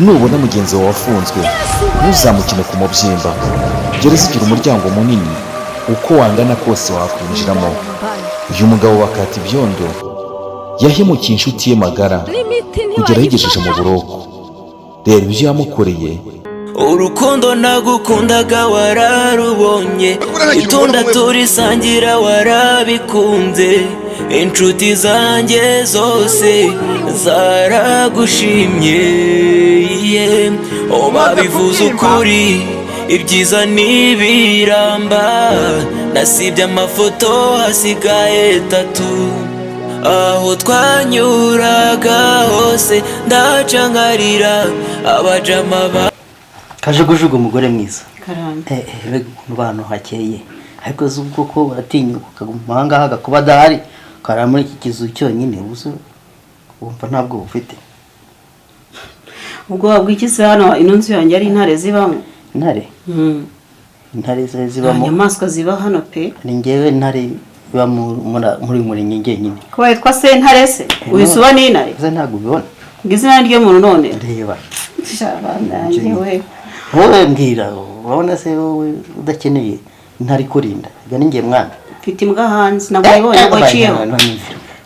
Nubona mugenzi wawe wafunzwe, ntuzamukine ku mubyimba. Gereza igira umuryango munini, uko wangana kose wakwinjiramo. Uyu mugabo bakata ibyondo yahemukiye inshuti ye magara kugera ayigejeje mu buroko. Reba ibyo yamukoreye. Urukundo nagukundaga wararubonye, itunda turisangira warabikunze, inshuti zanjye zose zaragushimye, yeah. Oh, babivuze ukuri, ibyiza ntibiramba. Nasibye amafoto, hasigaye tatu. Aho twanyuraga hose ndaca nkarira abajama ba Kajugujugu, umugore mwiza. Karame. Mbega ukuntu ahantu hakeye! Ariko uzi ubwo ko uratinyuka ukaguma aha ngaha, kuba adahari, ukarara muri iki kizu cyonyine? Ubu se wumva ntabwo bufite? Ubwoba bw'iki se? Hano ino nzu yanjye ari intare zibamo? Intare? Intare ze Nta zibamo? nyamaswa ziba hano pe. Ni ngewe ntare iba muri uyu murenge njyenyine. Ko witwa Sentare se, uhise uba n'intare? Ese ntabwo ubibona? Ngo izina ry'umuntu none? Reba. Yanjye we. Wowe mbwira, urabona se wowe udakeneye intare ikurinda? Ibyo ni ngiye mwana. Mfite imbwa hanze, ntabwo wayibonye ngo iciyeho?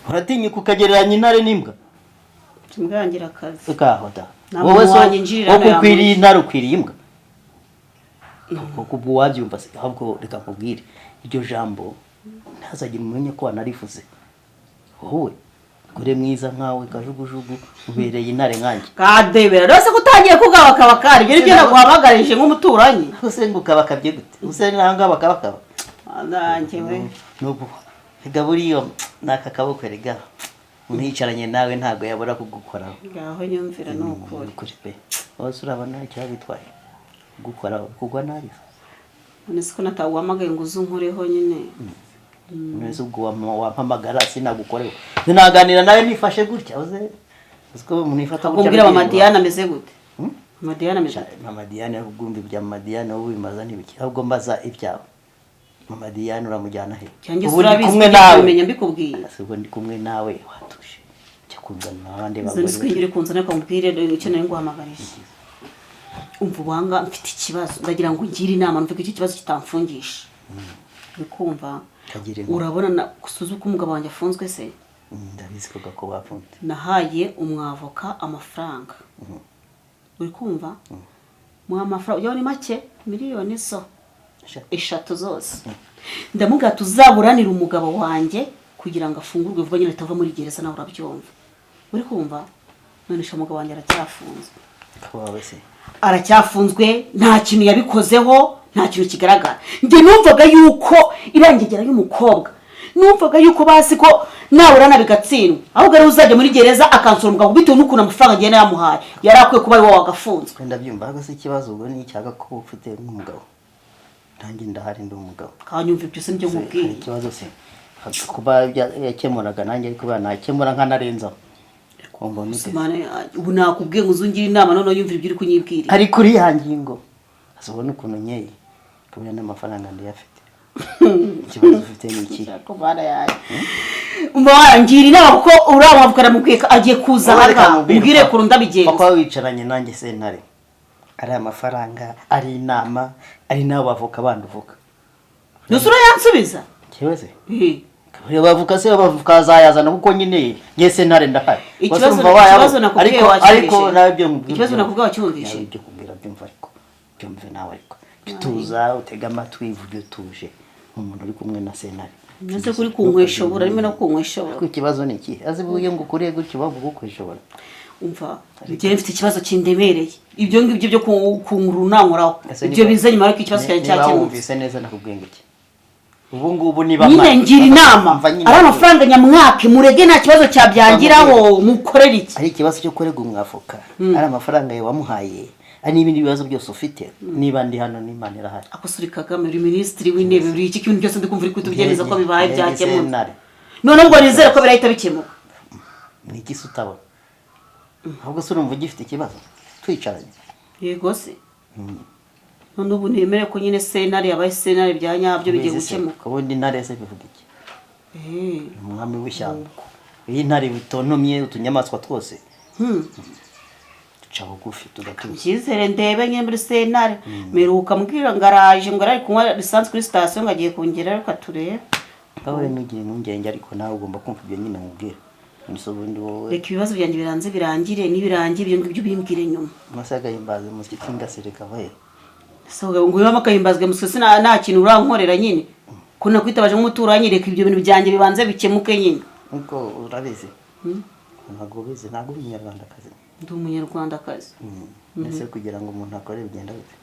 Uratinyuka ukagereranya intare n'imbwa? Mfite imbwa yanjye irakaze. Ukaho da. Nta Wowe muntu se wanyinjirira wowe hano. ukwiriye Yamuzi. intare, ukwiriye imbwa? Kuko ubwo wabyumva se? Ahubwo reka nkubwire, iryo jambo ntazagire umenye ko wanarivuze. Wowe gore mwiza nkawe, Kajugujugu, ubereye intare nkanjye. Kadebera rwose ko utangiye kugabakabakari. Ibyo nibyo naguhamagarije nk'umuturanyi. Use ngo ukabakabye gute? Use nanga bakabakaba? Nanjye we. Nubu rega buriya n'aka kaboko, rega umuntu yicaranye nawe ntabwo yabura kugukoraho. Ngaho nyumvira, ni ukuri. Ukuri pe. Wose urabona icyo bitwaye gukoraho kugwa nabi? None se ko nataguhamagaye ngo uze unkoreho nyine? None ubwo wampamagara sinagukoreho, sinaganira nawe nifashe gutya? Uze uzi ko umuntu yifata Ahubwo gutya mbwira, mama arabwirwa. Diane ameze gute? Mama Diane ameze gute? Mama Diane, ahubwo umva ibya mama Diane wowe bimaza n'ibiki? Ahubwo mbaza ibyawe. Mama Diane uramujyana he? Cyangwa se Ubu ndi urabizi kumwe ko nawe. kubimenya mbikubwiye? Ese ubwo ndi kumwe nawe watuje, jya kunzanira abandi Izo bagore. ni uri kunzana. Reka nkubwire icyo nari nguhamagarije. Umva, ubuhanga mfite ikibazo, ndagira ngo ungire inama mvuge icyo kibazo kitamfungisha. Uri kumva? Kagire inama. Urabona na usuze uko umugabo wanjye afunzwe se? Ndabizi ko gako bafunze. Nahaye umwavoka amafaranga, uri kumva? Muha amafaranga, ujyaho ni make, miliyoni zo 3 zose. Ndamubwira tuzaburanire umugabo wanjye kugira ngo afungurwe vuba nyine, atava muri gereza. Nawe urabyumva, uri kumva? None sha, umugabo wanjye aracyafunzwe. Ko wawe se? Aracyafunzwe, nta kintu yabikozeho, nta kintu kigaragara. Njye numvaga yuko irangegera y'umukobwa, numvaga yuko bazi ko naburana bigatsindwa, ahubwo ariwe uzajya muri gereza akansura umugabo, bitewe n'ukuntu amafaranga agenda yamuhaye. Yari akwiye kuba ari wowe wagafunzwe. Wenda byumva, ahubwo se ikibazo ubwo ni icyaga ko ufite nk'umugabo, nanjye ndahari, ndi umugabo. Kanyumva, ibyo si nibyo Se, nkubwiye. hari ikibazo se kuba yakemuraga nanjye, ariko kuba nakemura nkanarenzaho kumva nute? Simana, ubu nakubwiye ngo uzungire inama, noneho yumvira ibyo uri kunyibwirira. Ari kuri ya ngingo, ubona ukuntu nkeye kubera n'amafaranga ndayafite. Ikibazo ufite ni iki? Umva, warangira inama kuko uriya mwavuga aramubwiye ko agiye kuza Wowe reka aha, nkubwire, umbwire ukuntu ndabigenza. Papa wicaranye nanjye sentare, ari amafaranga, ari inama, ari n'abo bavoka bandi uvuga. Ntusura yansubiza. Kibazo? Eh. Bavuka se, bavuka azayazana, kuko nyine nge sentare ndahari. Ikibazo Wese urumva wayabo. ikibazo nakubwiye Ariko wacyumvishe? ariko nawe ibyo nkubwira Ikibazo byumve. nakubwiye wacyumvishe? Nawe ibyo kubwira byumva, ariko byumve nawe, ariko tuza utege amatwi, uvuge utuje nk'umuntu uri kumwe na sentare. Nese kuri kunyweshobora, arimo no kunyweshobora. Ariko ikibazo ni iki? Azi buye ngo ukuriye gutyo bavuga ukwishobora. Umva, njyewe mfite ikibazo kindemereye. Ibyo ngibyo byo kunkurunankoraho, Ese ibyo biza nyuma, ariko ikibazo cyanjye niba cyakemutse. wumvise neza, nakubwiye ngo iki? Ubu ngubu niba Nyine ngira inama. Umva nyine. Ari amafaranga nyamwake, murege, nta kibazo cyabyangiraho, mukorere iki? Ari ikibazo cyo kurega umwavoka, ari amafaranga yawe wamuhaye, ari n'ibindi bibazo byose ufite, niba ndi hano n'Imana irahari. Ako Kagame, uri minisitiri w'intebe, uri iki? Ibintu byose ndi kumva uri kuhita ubyemeza ko bibaye, byakemutse. Sentare. None ubwo nizere ko birahita bikemuka. Ni iki se utabona? Ahubwo se urumva ugifite ikibazo twicaranye? Yego se, none ubu nemere ko nyine sentare yabaye sentare bya nyabyo, bigiye Ubizi se, gukemuka? ubundi intare se bivuga iki? Eh. Ni umwami w'ishyamba. Iyo intare bitontomye, utunyamaswa twose Ca bugufi tugatuza. Mbyizere ndebe nye muri sentare. Meruka mbwira ngo araje, ngo ari kunywa lisansi kuri sitasiyo, ngo agiye kongera, reka turebe. Wowe ntugire impungenge, ariko nawe ugomba kumva ibyo nyine nkubwira. Nise ubundi wowe Reka ibibazo byanjye biranze birangire, nibirangira ibyo ngibyo ubimbwire nyuma. Amasaha agahimbaza umuziki k'ingasire kavaye. So ngo uyama akahimbazwe musisi, nta kintu urankorera nyine ko nakwitabaje nk'umuturanyi. Reka ibyo bintu byanjye bibanze bikemuke nyine. Nkuko urabizi, ntabwo ubizi, ntabwo uri umunyarwandakazi. Ndi umunyarwandakazi. Mbese kugira ngo umuntu akore bigenda bite?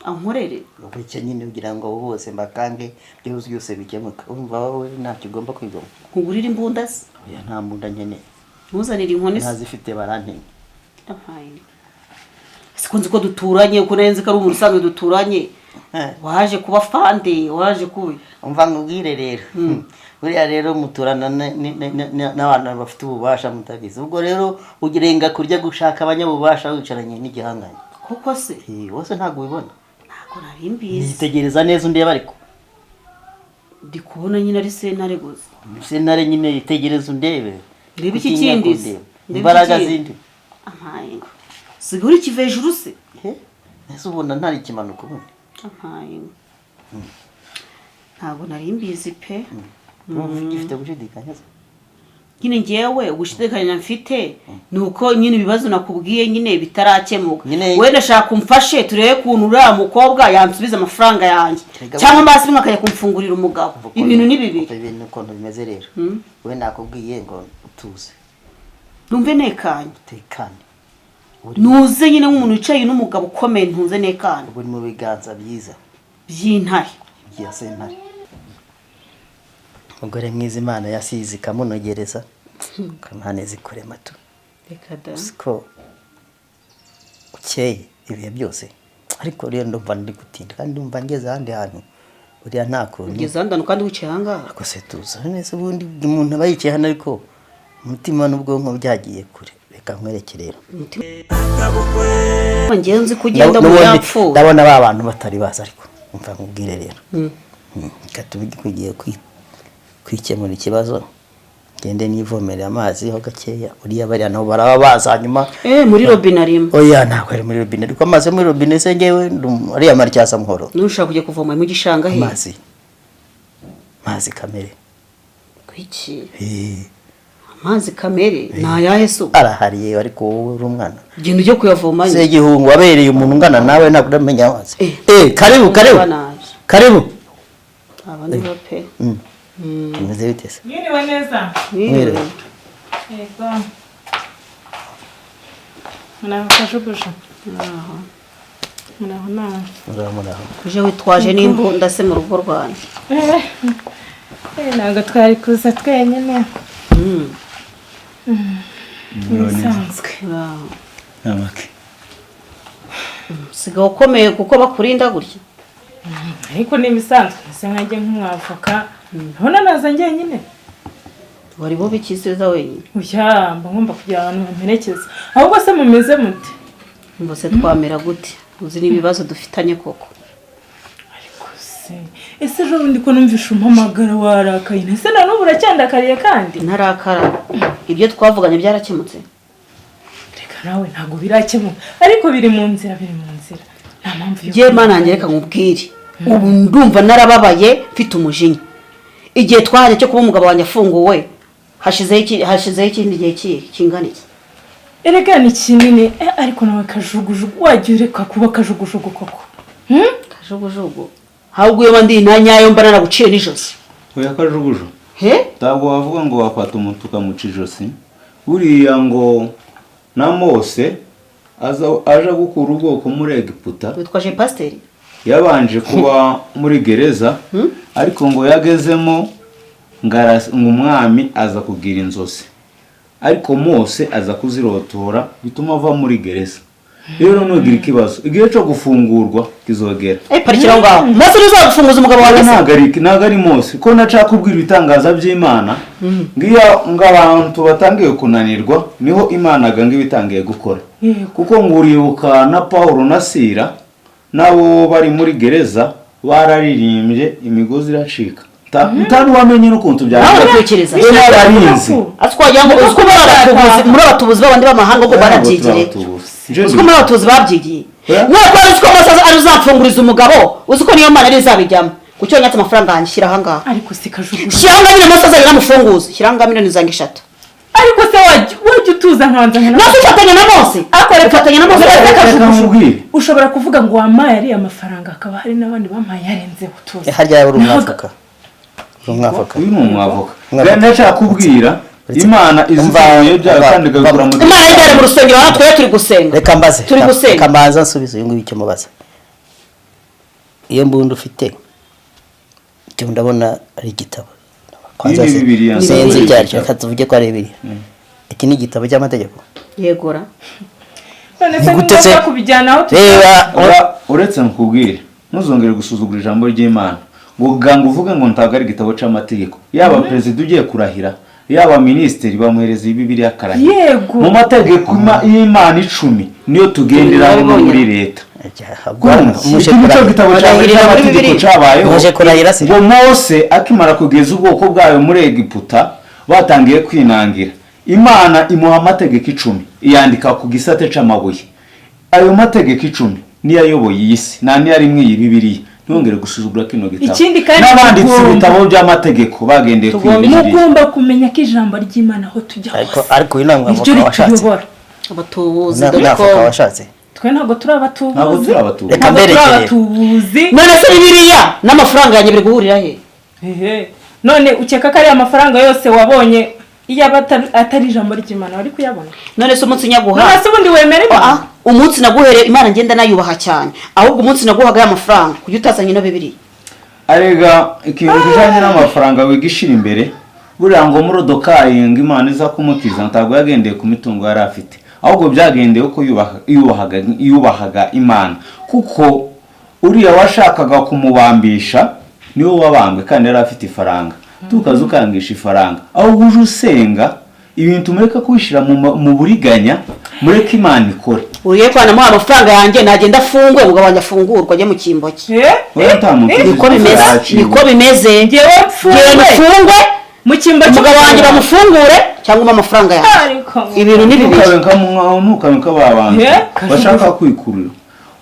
Ankorere? Gutya nyine, kugira ngo abo bose mbakange, byose byose bikemuka. Urumva wowe ntacyo ugomba kwigomwa. Nkugurire imbunda se? Oya, nta mbunda nkeneye. Ntuzanire inkoni se? Ntazifite, barantinya. Ampaye. Siko nzi ko duturanye, uko nari nzi ko ari umuntu usanzwe duturanye. Waje kuba fande, waje kuba Umva nkubwire rero, buriya rero muturana n'abantu bafite ububasha mutabizi. Ubwo rero ugirenga kurya gushaka abanyabubasha wicaranye n'igihangange. Koko se? Eh, wose ntabwo ubibona? Ntabwo nari mbizi. Yitegereza neza undeba ariko. Ndi kubona nyine ari sentare gusa. Sentare nyine, yitegereza undebe. Ndebe iki Utinya kindi se? kundeba. Ndebe Imbaraga iki kindi? zindi. Ampaye. Siga uri kiva hejuru se? Eh, ese ubona ntari ikimanuka ubundi? Ampaye. Ntabwo nari mbizi pe. Urumva ugifite gushidikanya se? Nyine ngewe ugushidikanya mfite ni uko nyine ibibazo nakubwiye nyine bitarakemuka. Wenda shaka umfashe turebe ukuntu uriya mukobwa yansubiza amafaranga yanjye, Erega cyangwa mbasi rimwe akajya kumfungurira umugabo. Umva ukuntu- Ibintu ni bibiri. Umva ibintu ukuntu bimeze rero. We nakubwiye ngo utuze. Numve nekanye. Utekane. Uri Ntuze nyine nk'umuntu wicaye n'umugabo ukomeye, ntuze nekanye. Uri mu biganza byiza. By'intare. Bya sentare. Umugore mwiza Imana yasize ikamunogereza, Imana izikurema tu. Reka da. Siko ukeye ibihe byose, ariko rero ndumva ndi gutinda kandi ndumva ngeze ahandi hantu buriya nta kuntu. Ugeze hano kandi wicaye ahangaha. Ariko se tuza neza, ubundi umuntu aba yicaye hano ariko umutima n'ubwonko byagiye kure. Reka nkwereke rero. Ngewe nzi ko ugenda mu N'ubundi yapfuye. ndabona ba bantu batari baza, ariko umva nkubwire rero. Reka tube tugiye kwikemura ikibazo, ngende nivomere amazi ho gakeya, uriya bariya nabo baraba baza hanyuma. Eh, muri robine arimo. Oya, ntabwo ari muri robine, ariko amazi yo muri robine se ngewe ariya matyaza muhoro. Nushaka kujya kuvoma mu gishanga he? Amazi kamere. Kuki? Eh, Amazi kamere ni ayahe se ubu? Arahari yewe, ariko wowe uri umwana. Genda ujye kuyavoma nyine. Segihungu wabereye umuntu ungana nawe ntabwo uramenya amazi. Eh. Eh, karibu karibu. Banaje. Karibu. Aba ni bo pe. Bimeze bite se? Mwiriwe neza. Mwiriwe. Yego. Muraho Kajuguju. Muraho nawe. Muraho muraho. Uje witwaje n'imbunda se mu rugo rwanjye? Eh, eh, ntabwo twari kuza twenyine. Ibisanzwe. Uraho. Namake. Sigaho ukomeye kuko bakurinda gutya. Ariko ni ibisanzwe. Ese nkajye nk'umwavoka. Ndabona naza njyenyine. Wari bube ikisiza wenyine? Oya, mba ngomba kugira abantu bamperekeza. Ahubwo se mumeze mute? Ngo se twamera gute? Uzi n'ibibazo dufitanye koko. Ariko se, ese ejo bundi ko numvishe umpamagara warakaye? Ese na n'ubu uracyandakariye kandi? Ntarakara. Ibyo twavuganye byarakemutse. Reka nawe, ntabwo birakemuka. Ariko biri mu nzira, biri mu nzira. Nta mpamvu yo Njyewe Mana yanjye, reka nkubwire, ubu ndumva narababaye, mfite umujinya. Igihe twahanye cyo kuba umugabo wanjye afunguwe hashizeho ikindi gihe kingana iki? Erega ni kinini eh, ariko nawe Kajugujugu, wajya ureka kuba kajugujugu koko? Hmm? Kajugujugu, ahubwo iyo ndi nta nyayo mba naraguciye n'ijosi. Oya Kajuguju. He? Ntabwo wavuga ngo wafata umuntu ukamuca ijosi. Buriya ngo na Mose aza aje gukura ubwoko muri Egiputa, Witwaje pasiteri. yabanje kuba muri gereza, ariko ngo yagezemo ngo umwami aza kugira inzozi, ariko Mose aza kuzirotora bituma ava muri gereza. Rero nugira ikibazo, igihe cyo gufungurwa kizogera. Eh, parikira aho ngaho. Mose uzagufunguza umugabo wawe se? Ntabwo ari Mose, ko nashaka kubwira ibitangaza by'Imana, ngiyo ngo abantu batangiye kunanirwa niho Imana ganga ibitangiye gukora. Kuko ngo uribuka na Paul na Sira nabo bari muri gereza, bararirimbye imigozi iracika. Ntari wamenye n'ukuntu Nawe byagenze. uratekereza. We n'abarinzi. Asi twagira ngo uzi ko muri abatubuzi, muri abatubuzi b'abandi b'amahanga ngo barabyigiye. Uzi ko muri abatubuzi babyigiye. Eh? Nk'uko wari uzi ko Mose ari uzamfunguriza umugabo, uzi ko niyo mana ari izabijyamo. Kuki wanyatse amafaranga yanjye? Shyira ahangaha. Ariko si Kajugujugu. Shyira ahangaha nyine, Mose azajya anamufunguza. Shyira ahangaha miliyoni zanjye 3. Ariko se wajya utuza nkabanza nkana. Nase ufatanya na Mose. Ufatanya na Mose. Reka Kajugujugu. Nkubwire. Ushobora kuvuga ngo wampaye ariya mafaranga, hakaba hari n'abandi bampaye yarenzeho, tuza. Harya uri umwavoka? Uri umwavoka? Uyu ni umwavoka. Umwavoka. Ndashaka kubwira Imana izi Umva- ibihe byayo kandi ikabikura mu Imana yari mu rusengero, hano twe turi gusenga. Reka mbaze. Turi gusenga. Reka mbanza nsubize uyu nguyu icyo mubaza. Iyo mbunda ufite, icyo ndabona ari igitabo. Kwanza Iyi ni Bibiliya. sinzi Ni ibyo aricyo, reka tuvuge ko ari Bibiliya. Iki ni igitabo cy'amategeko. Yegora. None se Ni ni gute se? ngombwa kubijyana aho tujya? Reba. Uretse nkubwire, ntuzongere gusuzugura ijambo ry'Imana ngo ganga uvuge ngo ntabwo ari igitabo cy'amategeko. Yaba perezida ugiye kurahira, yaba minisitiri, bamuhereza iyi Bibiliya akarahira. Yego. Mu mategeko y'Imana 10 niyo tugenderaho no muri leta. Kumva, Muje iki nicyo kurahira. gitabo cya mbere Barahirira muri cy'amategeko Bibiliya. cyabayeho. Muje kurahira se? Ngo Mose akimara kugeza ubwoko bwayo muri Egiputa, batangiye kwinangira, Imana imuha amategeko 10, iyandika ku gisate c'amabuye. Ayo mategeko 10 niyo ayoboye iyi si, nta niyo ari iyi Bibiliya. Ntibongere gusuzugura kino gitabo. Ikindi kandi n'abanditse tugomba- ibitabo by'amategeko bagendeye kuri Tugomba- Bibiliya. Mugomba kumenya ko ijambo ry'Imana aho tujya Ariko hose ariko uyu ni niryo umwavoka washatse. rituyobora. Abatubuzi. Ni Dore ko umwavoka washatse. Twe ntabwo turi abatubuzi. Ntabwo turi abatubuzi. Reka Ntabwo turi mberekere. abatubuzi. None se Bibiliya n'amafaranga yanjye biri guhurira he? Ehe. None ukeka ko ariya mafaranga yose wabonye, iyo aba atari ijambo ry'Imana, wari kuyabona? None se umunsi nyaguha None se ubundi wemera Ah, Imana? umunsi naguhereye Imana ngenda nayubaha cyane, ahubwo umunsi naguhaga ya mafaranga kujya utazanye no Bibiliya. Arega ikintu kijanye n'amafaranga wigishira imbere, buriya ngo Moridekayi ngo Imana iza kumukiza ntabwo yagendeye ku mitungo yari afite, ahubwo byagendeye uko yubahaga Imana, kuko uriya washakaga kumubambisha niwe wabambwe kandi yari afite ifaranga. Tukaza ukangisha ifaranga, ahubwo uje usenga ibintu, mureke kubishyira mu buriganya, mureke Imana ikore. Uriye ko namuha amafaranga yanjye, nagenda afungwe, umugabo wanjye afungurwa ajye mu cyimbo cye. Eh? Oya, nta muntu uzi Niko bimeze. yaciwe. Niko bimeze. Njyewe mfungwe. Genda ufungwe. Mu cyimbo Umugabo wanjye bamufungure cyangwa umpe amafaranga yanjye. Ariko Ibintu ni bibiri. Ntukabe ntukabe nka bantu Eh? bashaka kwikurura.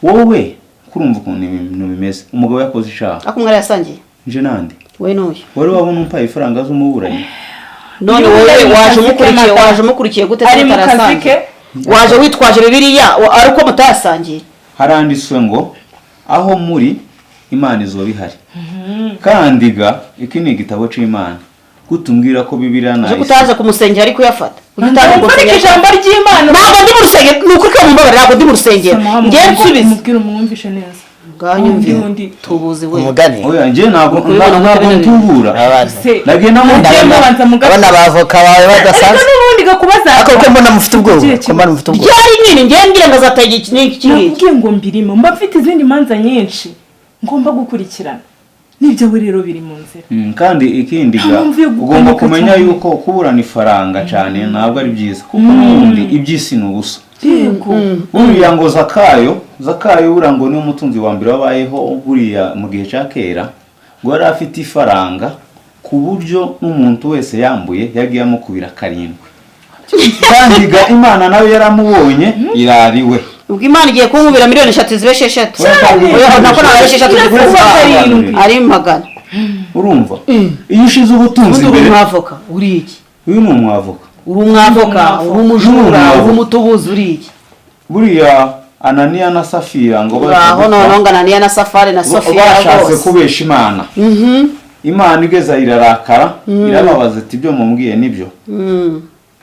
Wowe kurumva ukuntu ibintu bimeze, umugabo yakoze icyaha. Ariko umwari yasangiye. Nje nande? We n'uyu. Wari wabona umpaye ifaranga z'umuburanyi? None Uyu wowe ari mu waje kazi ke, umukurikiye, madamu. waje umukurikiye gute se Ari mu kazi mutarasangiye? ke. Waje witwaje Bibiliya ari uko mutayasangiye. Haranditswe ngo aho muri Imana izoba ihari. Kandi ga iki ni igitabo c'Imana, kutumbwira ko Bibiliya Uje nayise. kutaza kumusengera ariko uyafata. Ujye utaza Ndumva ariko kumusengera. ijambo ry'Imana. Ntabwo ndi mu rusengero, ni ukuri ko mumbabarira, ntabwo ndi mu rusengero. Ngewe nsubize. Umubwire umwumvishe neza. Nganyumve. Undi. Tubuzi we. Umugani. Oya, nje ntabwo Ukubibona ntabwo gute bino bintu? ntubura. Abantu. Se Nagenda mu Mugiye mubanza Abana bavoka bawe Ariko badasanzwe. n'ubundi gakubaza. Ariko ko mbona mufite ubwoba, Ikihe ko mbona mufite ubwoba. Ryari nyine ngewe ngira ngo azataye iki n'iki n'iki. Nakubwiye ngo mbirimo, mba mfite izindi manza nyinshi ngomba gukurikirana, n'ibyo we rero biri mu nzira. Kandi ikindi Nta ga mpamvu yo ugomba gupanika kumenya cyane. yuko kuburana ifaranga cyane ntabwo ari byiza, kuko n'ubundi iby'isi ni ubusa. Yego. Buriya ngo Zakayo buriya ngo niwe mutunzi wa mbere wabayeho buriya mu gihe cya kera, ngo yari afite ifaranga ku buryo n'umuntu wese yambuye yagiye amukubira 7. Kandi ga Imana nawe yaramubonye irariwe. Ubwo Imana igiye kunkubira miliyoni 3 zibe 6. Cyane. Oya, nako ntabwo ari 6 Irakuba zikuba. 7. Ari magana. Urumva iyo ushize ubutunzi Ubundi uri imbere. umwavoka, uri iki? Uyu ni umwavoka. Uri umwavoka, uri umujura, uri umutubuzi, uri iki? Buriya Ananiya na Safira ngo baje Uraho gupfa, noneho ngo Ananiya na Safari na Sofiya bashatse rwose. kubesha Imana. Imana igeze irarakara, irababaza iti ibyo mumbwiye nibyo?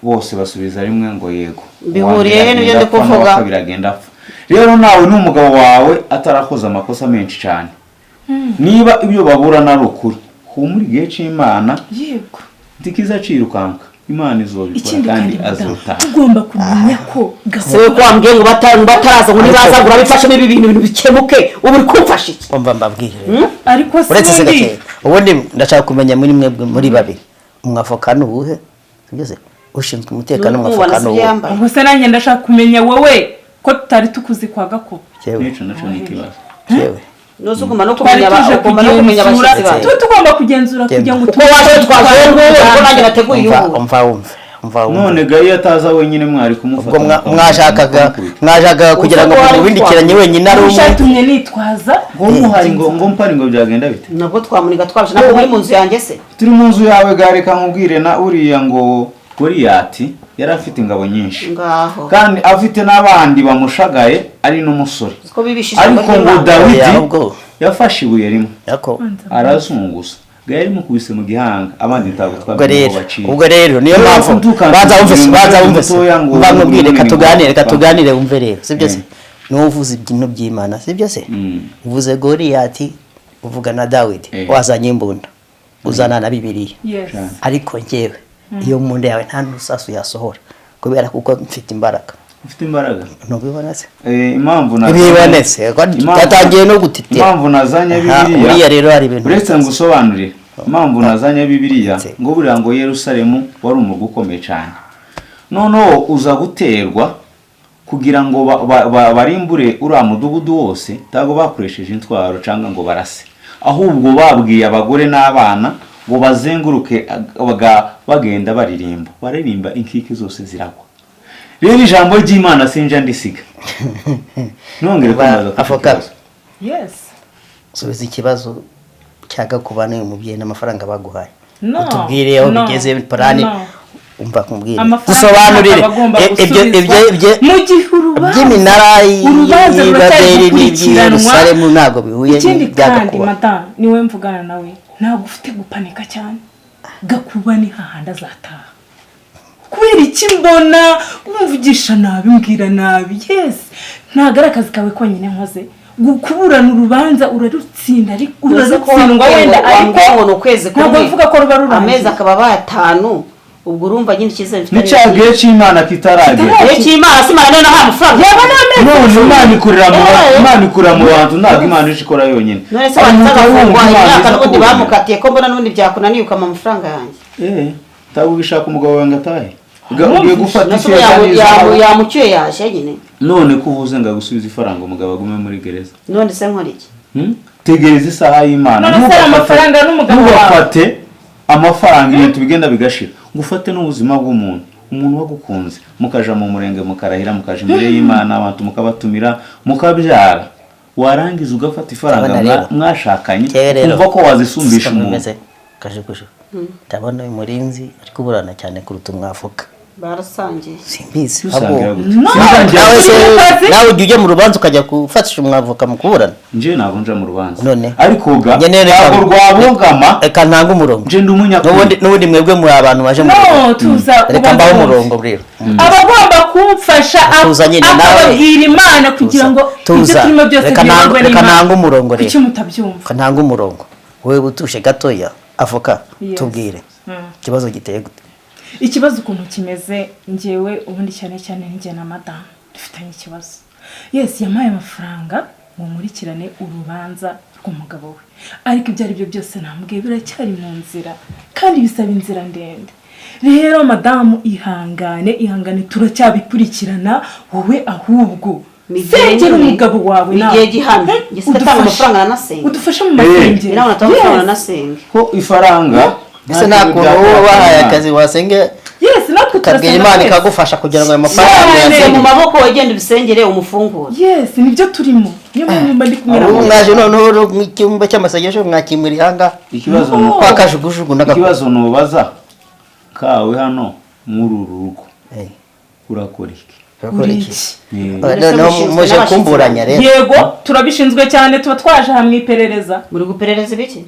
Bose basubiza rimwe ngo yego. Bihuriye he n'ibyo ndi Uwa mbere agenda apfa, kuvuga? n'uwa kabiri agenda apfa. Rero nawe n'umugabo wawe atarakoze amakosa menshi cyane, niba ibyo baburana ari ukuri, humura, igihe c'Imana Yego. ntikiza cirukanka. Imana izobikora Ikindi kandi kandi, madamu, azotaha. tugomba kumenya ko Se we ko wambwiye ngo bataraza, ngo nibaza ngo urabifashamo ibi bintu, ibintu bikemuke, ubu uri kumfasha iki? Umva mbabwire. Ariko Uretse se ubundi gake. Ubundi ndashaka kumenya muri mwebwe muri babiri. Umwavoka ni uwuhe? Sibyo se? Ushinzwe umutekano Uri umwavoka kumubona ni si ibyo uwuhe? yambaye. Ubwo se nanjye ndashaka kumenya wowe ko tutari tukuzi kwa Gakuba. Jewe. N'ico naco ni ikibazo. Jewe. Nuzi ugomba no Twari kumenya tuje ugomba no kumenya kugenzura, abashyitsi bawe. tuba tugomba kugenzura kugira ngo Uko waje twaje ngubu, uko nanjye nateguye Umva, ubu. umva wumve, umva wumve. None ga iyo ataza wenyine mwari kumufata Ubwo mwashakaga, mwashakaga kugira ngo Uzi ko wari mubindikiranye wenyine ari umwe. Ushatumye nitwaza. Ngo muhari, ngo mpari, ngo byagenda bite? Nabwo twamuniga twabije, ntabwo muri mu nzu yanjye se? Turi mu nzu yawe ga, reka nkubwire, na uriya ngo Goliyati yari afite ingabo nyinshi, Ngaho. kandi afite n'abandi bamushagaye, ari n'umusore, Ko bibishije ijambo ariko ngo ry'Imana. Dawidi Oya, ahubwo. yafashe ibuye rimwe Ariko arazunguza, ga yarimukubise mu gihanga, abandi ntabwo ubwo twamenye rero ngo baciye. Ubwo rero niyo Niyo mpamvu mpamvu banza wumve se, umuntu banza wumve se, mutoya ngo mba nkubwire, reka munini tuganire, reka ngo tuganire wumve rero, sibyo se? Mm. Niwo uvuze ibintu by'Imana, sibyo se? Mm. Uvuze Goliyati, uvuga na Dawidi, Eh. wazanye imbunda, uzana na Bibiliya. Yes. Ariko njyewe iyo mbunda yawe nta n'urusasu yasohora, kubera kuko mfite imbaraga. Ufite imbaraga. Ntubibona se? Impamvu Ntibibonetse yatangiye no gutitira. Impamvu nazanye Aha, Bibiliya, buriya rero hari ibintu uretse ngusobanurire impamvu nazanye Bibiliya, Ndetse. ngo buriya ngo Yerusalemu wari umurwa ukomeye cyane, noneho uza guterwa kugira ngo barimbure uriya mudugudu wose. Ntabwo bakoresheje intwaro cyangwa ngo barase, ahubwo babwiye abagore n'abana ngo bazenguruke bagenda baririmba, baririmba, inkike zose ziragwa. Rero ijambo ry'Imana sinja ndisiga, ntongere kumbaza kuri icyo Avoka. kibazo. Yes. Subiza ikibazo cya Gakuba n'uyu mubyeyi n'amafaranga baguhaye, No, utubwire aho no, bigeze parani. no. Umva nkubwire, Amafaranga dusobanurire. ntabwo agomba Ibyo gusubizwa. ibyo Mu gihe urubanza by'iminara urubanza ruracyari y'Ibabeli gukurikiranwa. n'iby'Yerusalemu ntabwo bihuye Ikindi n'ibya kandi, Gakuba. madamu, niwe mvugana nawe, ntabwo ufite gupanika cyane. Gakuba ni hahandi azataha. Kubera iki mbona umvugisha nabi, mbwira nabi? Yes, ntabwo ari akazi kawe konyine nkoze. Kuburana urubanza urarutsinda, ariko Uzi ko urarutsindwa wambwiye wenda, ngo ariko wambwiye ngo ni ukwezi ntabwo kumwe. mvuga ko ruba rurangiye. Amezi akaba abaye 5, ubwo urumva nyine icyizere mfite Ni cya gihe cy'Imana kitaragera. Igihe cy'Imana si Imana niyo nahaye amafaranga. Yaba n'amezi None Imana ikorera mu Eh. Imana ikorera mu bantu, ntabwo Imana ije ikora yonyine. None se Hari wanze umuntu agafungwa wumva Imana imyaka iza n'ubundi kuburanira. bamukatiye, ko mbona n'ubundi byakunaniye ukampa amafaranga yanjye? Eh, ntabwo ugishaka umugabo wawe ngo atahe. Ugiye gufata Nase icyo yajyanye izahabu. yamucyuye, yaje nyine. None ko uvuze ngo agusubize ifaranga, umugabo agume muri gereza? None se nkora iki? Hmm? Tegereza isaha y'Imana. None se ayo mafaranga n'umugabo wawe? Ntugafate amafaranga, ibintu bigenda bigashira, ngo ufate n'ubuzima bw'umuntu, umuntu wagukunze, mukaja mu murenge, mukarahira, mukaja imbere y'Imana, abantu mukabatumira, mukabyara, warangiza ugafata ifaranga Ndabona rero. mwashakanye, Njyewe rero, kumva ko wazisumbisha siko umuntu. bimeze, kajugujugu. Ndabona uyu murinzi ari kuburana cyane kuruta umwavoka. Barasangiye. Simbizi. Dusangira Ahubwo- gute? No. Sinzangira Nawe se Turi mu kazi. nawe ujya ujya mu rubanza ukajya gufatisha umwavoka mu kuburana? Njyewe ntabwo nja mu rubanza. None? Ariko ga Nyene reka- ntabwo rwabogama. Reka ntange umurongo. Nje ndi umunyakuri. N'ubundi mwebwe muri abantu baje mu No, rugo. tuza Reka ubanza mbaho wumve. umurongo rero. Abagomba kumfasha Tuza nyine nawe. akababwira Imana kugira ngo ibyo Tuza. turimo byose Reka biyoborwe reka n'Imana. ntange umurongo rero. Kuki mutabyumva? Reka ntange umurongo, wowe utuje gatoya, avoka. Yes. Tubwire ikibazo giteye gute. Ikibazo ukuntu kimeze, ngewe ubundi cyane cyane njye na madamu dufitanye ikibazo. Yes, yampaye amafaranga ngo nkurikirane urubanza rw'umugabo we, ariko ibyo ari byo byose nambwiye biracyari mu nzira kandi bisaba inzira ndende. Rero madamu, ihangane, ihangane, turacyabikurikirana. Wowe ahubwo sengera umugabo wawe Igihe nawe. gihamye. Eh, Njye sinatanga udufashe. amafaranga nanasenga. Udufashe mu masengero. Nawe natanga amafaranga Yes. nanasenga. Ko ifaranga Ese nta kuntu wowe wahaye akazi wasenge, Yes, natwe ukabwira turasenga Imana twese. ikagufasha kugira ngo ayo mafaranga Cyane. mu uyasenge? maboko, wagenda ubisengere umufungure. Yes, nibyo turimo, niyo mpamvu mba ndi kumwe Ubu nawe. mwaje noneho ro mu cyumba cy'amasengesho mwakimura ihanga Ikibazo No. ni kwa kajugujugu n'agakoko. Ikibazo nubaza kawe hano muri uru rugo, Eh, urakora iki? urakora Uri iki? iki? Noneho muje kumburanya rero. Yego, turabishinzwe cyane, tuba twaje aha mu iperereza. Muri guperereza ibiki?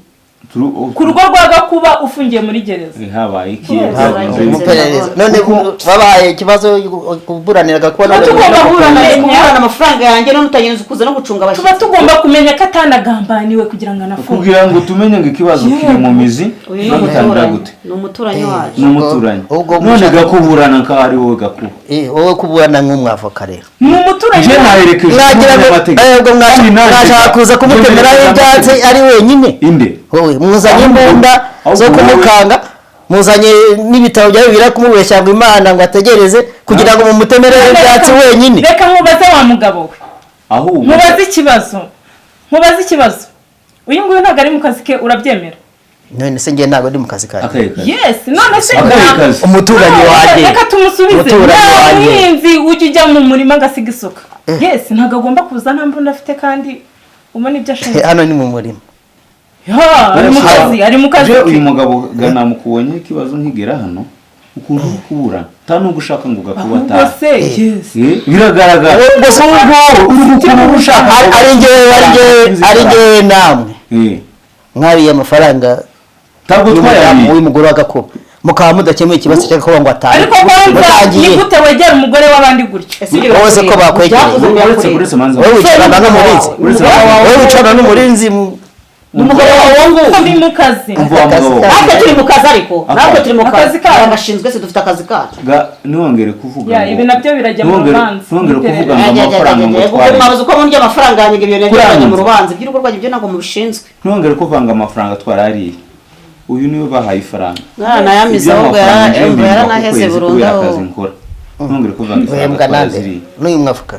Ku rugo rwa Gakuba ufungiye muri gereza. Habaye iki? Yes. Byagenze bite? Umuperereza none babahaye ikibazo kuburanira Gakuba. Tuba tugomba Kuburana kumenya. kuburana amafaranga yanjye none utagenza ukuza no gucunga Tuba abashyitsi. tugomba kumenya ko atanagambaniwe kugira ngo anafungwe. Kugira ngo tumenye ngo ikibazo kiri mu mizi Uyu ni no gutangira umuturanyi, gute. ni umuturanyi wacu. Ni umuturanyi. Ubwo None mushaka- gakuburana nkaho ari wowe Gakuba? Eh, wowe kuburana nk'umwavoka rero. Ni umuturanyi Njye wacu. naherekeje Mwagira ngo n'umunyamategeko. ubwo Kandi nanjye mwashaka kuza kumutemeraho njye ibyatsi ari wenyine. Inde? Wowe muzanye Ahubwo- imbunda ahubwo zo wowe- kumukanga, muzanye n'ibitabo bya Bibiliya kumubeshya ngo Imana ngo ategereze kugira ngo mumutemereho ibyatsi wenyine. Reka nkubaze wa mugabo we. Ahubwo Mubaze ikibazo. Nkubaze ikibazo, uyu nguyu ntabwo ari mu kazi ke, urabyemera? None se njye ntabwo ndi mu kazi kanjye? Akahe kazi? Yes, none se Akahe kazi? Umuturanyi wanjye. Reka tumusubize. Umuturanyi Nta wanjye. muhinzi ujya ujya mu murima agasiga isuka. Yes, ntabwo agomba kuza nta mbunda afite kandi ubona ibyo ashinzwe. Hano ni mu murima. Ha, ari mu kazi, ari mu kazi Je ke. uyu mugabo ganamukubonye ikibazo nkigera hano, ukuntu uri kubura nta nubwo ushaka ngo gakuba Ahubwo ataha. se, yes. Biragaragara. Gusa uri gukura ushaka Ari njyewe, ari njyewe, ari njyewe namwe mwariye amafaranga Ntabwo y'umudamu twayariye. w'umugore wa Gakuba, mukaba mudakemuye ikibazo cy'Agakuba ngo atahe. Ariko kwanza, Mutangiye. ni gute wegera umugore w'abandi gutyo? Wowe se ko bakwegereye? Uretse manza. Wowe wicarana n'umurinzi. Wowe wicarana n'umurinzi Umugabo wawe uwo nguwo. Ko ndi mu kazi. Umva wa mugabo. Natwe turi mu kazi, ariko natwe turi mu kazi. Akazi kacu. Agashinzwe se, dufite akazi kacu. Ntiwongere kuvuga Ya, ngo ibi nabyo birajya mu ntiwongere rubanza. ntiwongere kuvuga ngo Ajya, ajya, amafaranga ajya, ngo ajya. Kuko twariye. mwabuze uko mundya amafaranga yanjye, ngo ibyo bintu Kuranyumva. bijya mu rubanza iby'urugo rwanjye, ibyo ntabwo mubishinzwe. Ntiwongere kuvanga amafaranga twarariye. Uyu niwe bahaye ifaranga. Mwana yamize ahubwo Iby'amafaranga njyewe mpembwa ku yaranaheze kwezi burundu kubera aho. akazi nkora. Ntiwongere kuvanga ifaranga Uhembwa nande? twaraziriye. N'uyu mwafuka?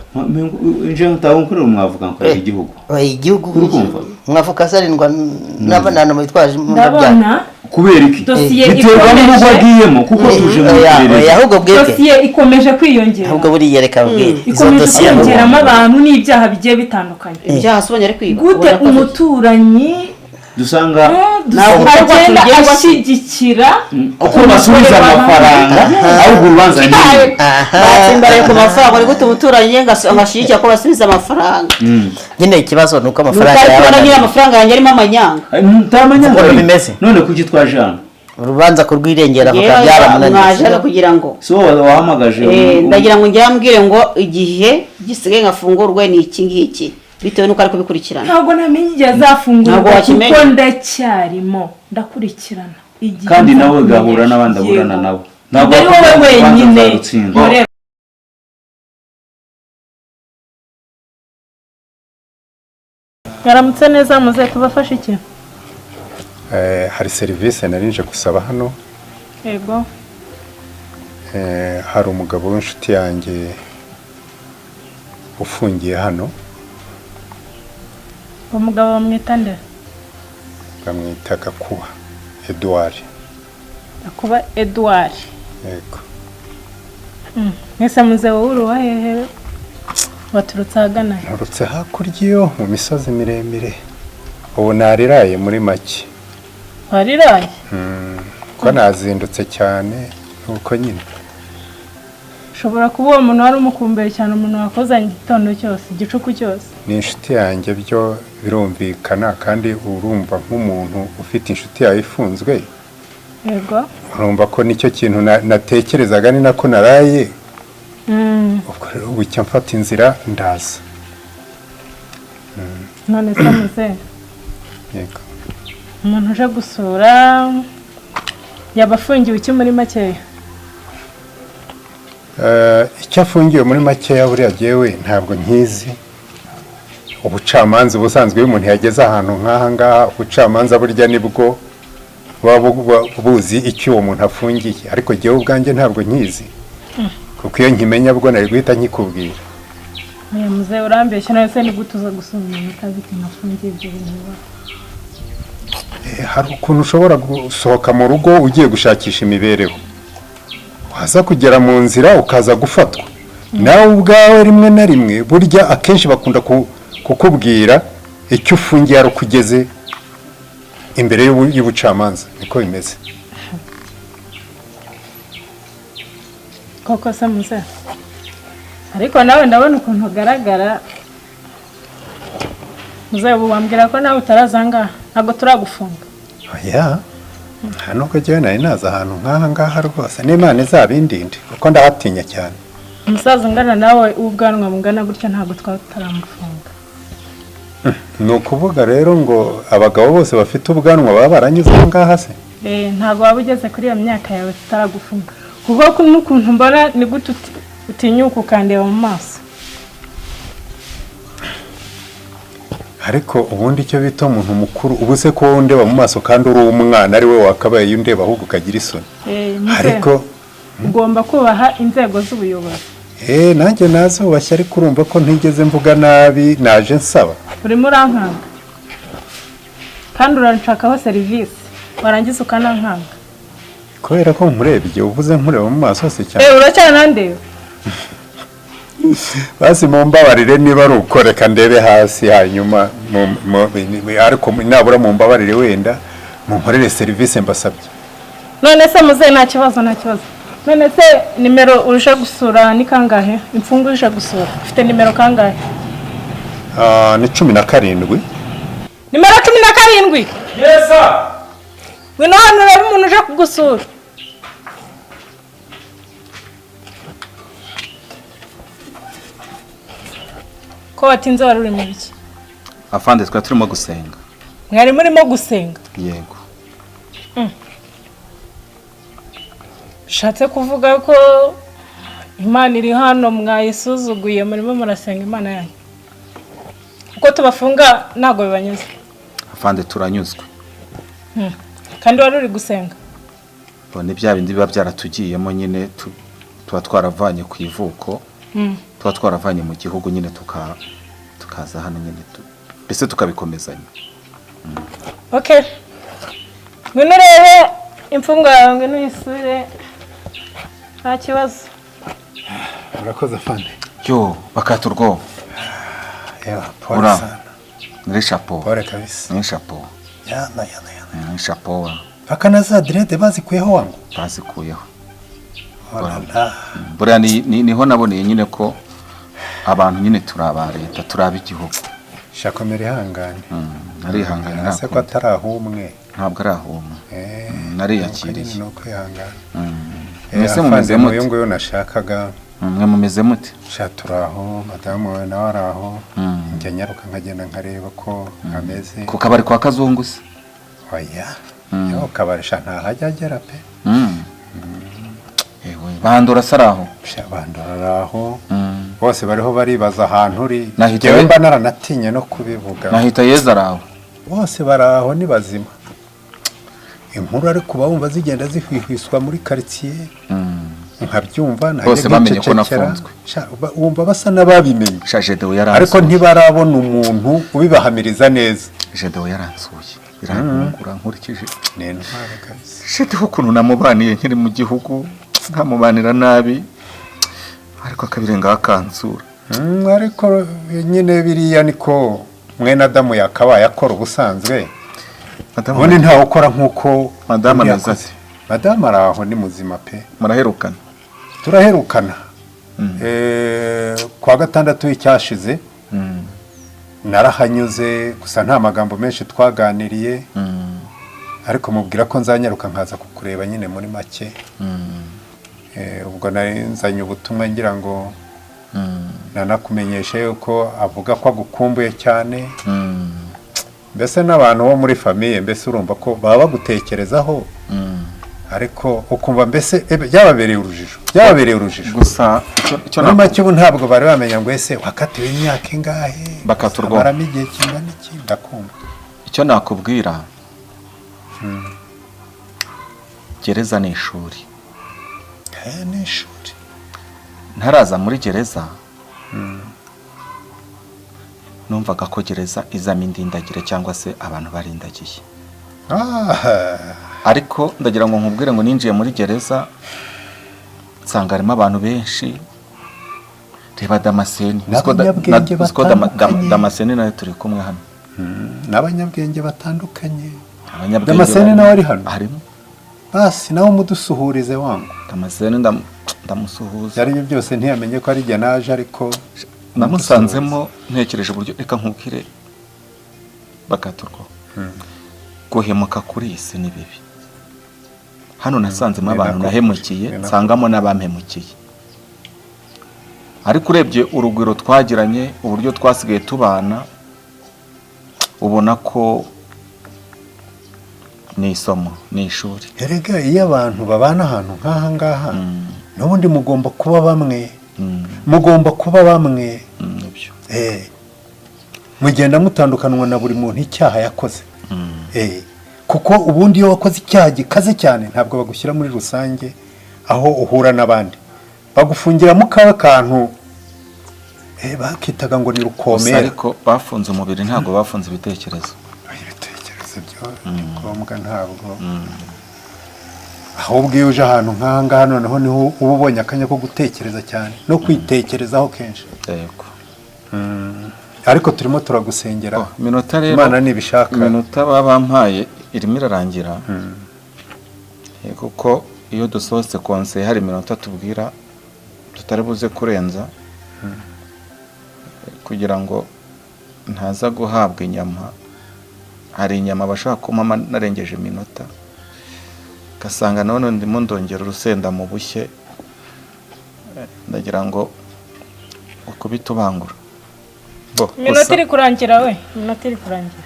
Nje ntabwo nkorera umwavuga, nkorera igihugu. Oya, igihugu. Uri kumva? Mwafuka se arindwa n'abantu bitwaje imbunda byabo? Ndabona Kubera iki? dosiye Biterwa n'urugo ikomeje agiyemo, kuko tuje mu Oya, oya, iperereza. ahubwo bwebwe Dosiye ikomeje kwiyongera. Ahubwo buriya reka babwire izo Ikomeje dosiye. kwiyongeramo abantu n'ibyaha bigiye bitandukanye. Ibyaha se ubonye ari kwiba? Gute Ubona ko umuturanyi Dusanga Ntabwo agenda tugengwa se. ashyigikira uko basubiza amafaranga, ahubwo urubanza ni Batsimbaraye ku mafaranga. Ni gute umuturanyi ngo ashyigikira ko basubiza amafaranga? Nyine ikibazo ni uko Nuko amafaranga ari kubona nyine yabananiye. amafaranga yanjye arimo amanyanga. Ntamenya. Ukuntu bimeze. None kuki twaje hano? Urubanza kurwirengera Yewe, bakaba mwaje byaramunaniye. hano kugira ngo Si wowe wahamagaje? Ndagira ngo njye ambwire ngo igihe gisigaye ngafungurwe ni iki ngiki, bitewe n'uko ari kubikurikirana. Ntabwo namenye igihe azafungurwa. Ntabwo wakimenya. Kuko ndacyarimo ndakurikirana igihe Kandi nawe nzakumenyesha. gahura n'abandi aburana Yego. nabo. Ntabwo ari wowe Urubanza wenyine nzarutsindwa. nkorera. Mwaramutse neza, muze tubafashe iki? Hari serivisi nari nje gusaba hano. Yego. Hari umugabo w'inshuti yanjye ufungiye hano. Umugabo bamwita nde? Bamwita Gakuba Edouard. Kuba Edouard? Yego. Mwese muze, wowe uri uwa hehe? Waturutse ahagana he? Nturutse hakurya iyo mu misozi miremire, ubu nariraye muri make. Wariraye? Ko nazindutse cyane nuko nyine. Ushobora kuba uwo muntu wari umukumbuye cyane, umuntu wakozanye igitondo cyose, igicuku cyose. Ni inshuti yanjye, byo birumvikana, kandi urumva nk'umuntu ufite inshuti yawe ifunzwe, urumva ko nicyo kintu natekerezaga, ni nako naraye. Ubwo rero bucya mfata inzira ndaza. None se muze, Yego. umuntu uje gusura yaba afungiwe iki muri makeya? Icyo afungiwe muri makeya buriya jyewe ntabwo nkizi. Ubucamanza ubusanzwe, iyo umuntu yageze ahantu nk'aha ngaha, ubucamanza burya nibwo buba buzi icyo uwo muntu afungiye, ariko jyewe ubwanjye ntabwo nkizi, kuko iyo nkimenya bwo nari guhita nkikubwira. Oya muze, urambeshya. None se ni gute uza gusura umuntu utazi ikintu afungiye? Ibyo bintu bibaho? Hari ukuntu ushobora gusohoka mu rugo ugiye gushakisha imibereho, waza kugera mu nzira ukaza gufatwa nawe ubwawe. Rimwe na rimwe burya akenshi bakunda kukubwira icyo ufungiye ari uko ugeze imbere y'ubucamanza, niko bimeze. Koko se muze, ariko nawe ndabona ukuntu ugaragara. Muze, ubu wambwira ko nawe utaraza aha ngaha, ntabwo turagufunga? Oya, nta nubwo jyewe nari naza ahantu nk'aha ngaha rwose, n'Imana izabindinde kuko ndahatinya cyane. Umusaza ungana nawe w'ubwanwa bungana gutya, ntabwo twaba tutaramufunga. Ni ukuvuga rero ngo abagabo bose bafite ubwanwa baba baranyuze aha ngaha se? Ntabwo waba ugeze kuri iyo myaka yawe tutaragufunga, kuko n'ukuntu mbona, ni gute utinyuka ukandeba mu maso? Ariko ubundi icyo bita umuntu mukuru, ubu se ko wowe undeba mu maso kandi uri umwana, ari we wakabaye iyo undeba ahubwo ukagira isoni. Muzehe, Ariko ugomba kubaha inzego z'ubuyobozi. Nanjye nazubashye, ariko urumva ko ntigeze mvuga nabi, naje nsaba. Urimo urankanga kandi uranshakaho serivisi, warangiza ukanankanga. Kubera ko nkurebye, uvuze nkureba mu maso hose cyane. Eh, uracyanandeba. Basi mumbabarire niba ari uko, reka ndebe hasi hanyuma ariko nabura mumbabarire, wenda munkorere serivisi mbasabye. None se muzehe, nta kibazo, nta kibazo. None se nimero uje gusura ni kangahe? Imfungwa uje gusura ufite nimero kangahe? Ah, ni 17. Nimero 17. Ngwino hano urebe umuntu uje kugusura. Ko watinze, wari uri mu biki? Afande, twari turimo gusenga. Mwari murimo gusenga? Yego. Bishatse kuvuga ko Imana iri hano mwayisuzuguye, murimo murasenga Imana yanyu. Uko tubafunga ntabwo bibanyuze? Afande, turanyuzwe. Kandi wari uri gusenga? Ni bya bindi biba byaratugiyemo nyine, tuba twaravanye ku ivuko, tuba twaravanye mu gihugu nyine, tukaza hano nyine, mbese tukabikomezanya. Okay, ngwino urebe imfungwa yawe, ngwino uyisure, nta kibazo. Urakoze, afande. Yo, bakata urwobo. Ewa, pole Ura. sana. Ni chapeau. Pole kabisa. Ni chapeau. Yana yana yana. Ni chapeau. Paka na za dread bazikuyeho wangu. Bazikuyeho. Olala. Buriya niho naboneye nyine ko abantu nyine turi aba leta, turi ab'igihugu. Shakomera, ihangane. Narihanganye. Ese ko atari ahumwe? Ntabwo ari ahumwe. Nariyakiriye. Ni ukwihangana. Mwese mumeze mute? Uyu nguyu nashakaga. Mwe mumeze mute? Sha, turi aho, madamu wawe nawe ari aho. Njya nyaruka nkagenda nkareba ko ameze. Ku kabari kwa Kazungu se? Oya, yo kabari sha ntahajya agera pe. Ewe, bandora se ari aho? Sha, bandora ari aho. Bose bariho baribaza ahantu uri. Nahita Njyewe mba naranatinye no kubivuga. Nahita yeza ari aho? Bose bari aho, ni bazima. Inkuru ariko uba wumva zigenda zihwihwiswa muri karitsiye, nkabyumva najya Bose bamenye ko nkicecekera. nafunzwe. Sha, wumva basa n'ababimenye. Sha, Gedeon yaransuye. Ariko ntibarabona umuntu ubibahamiriza neza. Gedeon yaransuye, birantungura nkurikije Ni intwari kabisa. Gedeon, ukuntu namubaniye nkiri mu gihugu, nkamubanira nabi, ariko akabirengaho akansura. Ariko nyine biriya niko mwene Adamu yakabaye akora ubusanzwe. Madamu Ubundi ntawe ukora nk'uko Madamu undi ameze yakoze. ate? Madamu ari aho, ni muzima pe. Muraherukana? Turaherukana. Kwa gatandatu w'icyashize narahanyuze, gusa nta magambo menshi twaganiriye, ariko mubwira ko nzanyaruka nkaza kukureba nyine muri make. Ubwo nari nzanye ubutumwa ngira ngo nanakumenyeshe yuko avuga ko agukumbuye cyane, mbese n'abantu bo muri famille, mbese urumva ko baba bagutekerezaho, ariko ukumva mbese byababereye urujijo, byababereye urujijo. Gusa icyo Muri make ubu ntabwo bari bamenya ngo ese wakatiwe imyaka ingahe, Bakata urwobo. amaramo igihe kingana iki. Ndakumva. Icyo nakubwira, gereza ni ishuri. Ni ishuri. Ntaraza muri gereza numvaga ko gereza izamo indindagire cyangwa se abantu barindagiye, ariko ndagira ngo nkubwire ngo ninjiye muri gereza nsanga harimo abantu benshi. Reba Damascene. N'abanyabwenge Uziko batandukanye. Damascene nawe turi kumwe hano. N'abanyabwenge batandukanye. Abanyabwenge Damascene nawe ari hano? Harimo. Basi nawe umudusuhurize wangu. Damascene ndamusuhuza. Ibyo ari byo byose ntiyamenye ko ari jye naje, ariko Namusanzemo ntekereje uburyo, reka nkubwire, bakaturwa guhemuka kuri iyi si ni bibi. Hano nasanzemo Ni abantu nako nahemukiye, ni nako. nsangamo n'abampemukiye, ariko urebye urugwiro twagiranye, uburyo twasigaye tubana, ubona ko ni isomo, ni ishuri. Erega iyo abantu babana ahantu nk'aha ngaha, n'ubundi mugomba kuba bamwe, mugomba kuba bamwe. Nibyo. Mugenda mutandukanwa na buri muntu icyaha yakoze. Kuko ubundi iyo wakoze icyaha gikaze cyane ntabwo bagushyira muri rusange aho uhura n'abandi, bagufungira mu kawe kantu. Bakitaga ngo ni Gusa rukomera. ariko bafunze umubiri, ntabwo bafunze ibitekerezo. Ibitekerezo byo ni ngombwa, ntabwo ahubwo iyo uje ahantu nk'aha ngaha noneho niho uba ubonye akanya ko gutekereza cyane no kwitekerezaho kenshi. Yego. Ariko turimo turagusengera. Oh, iminota rero, Imana nibishaka. Iminota baba bampaye irimo irarangira. Kuko iyo dusohotse konseye hari iminota tubwira tutari buze kurenza, kugira ngo ntaza guhabwa inyama. Hari inyama bashaka kumpa narengeje iminota, ugasanga none ndimo ndongera urusenda mu bushye. Ndagira ngo ukubite ubangura. Bo, Iminota gusa- iri kurangira we, iminota iri kurangira.